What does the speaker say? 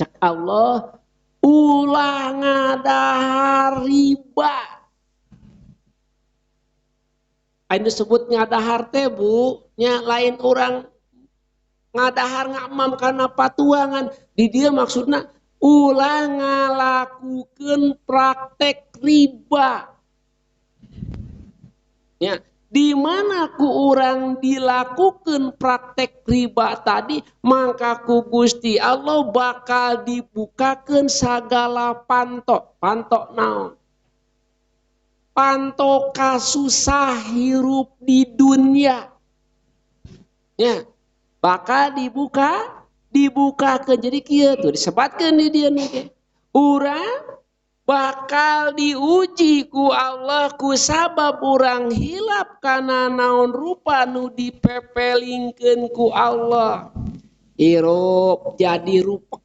Cek Allah ulah ngadahar riba. Anu disebut ngadahar teh Bu, nya lain orang ngadahar ngamam kana patuangan. Di dieu maksudna ulah ngalakukeun praktek riba. Ya, di mana ku urang dilakukan praktek riba tadi, maka ku Gusti Allah bakal dibukakan sagala pantok. Pantok naon? Pantok kasusah hirup di dunia. Ya, bakal dibukakan. Jadi kieu tuh disebatkeun di dieu nih. Urang bakal diuji ku Allah ku sabab urang hilap kana naon rupa nu dipepelingkeun ku Allah. Hirup jadi rupek.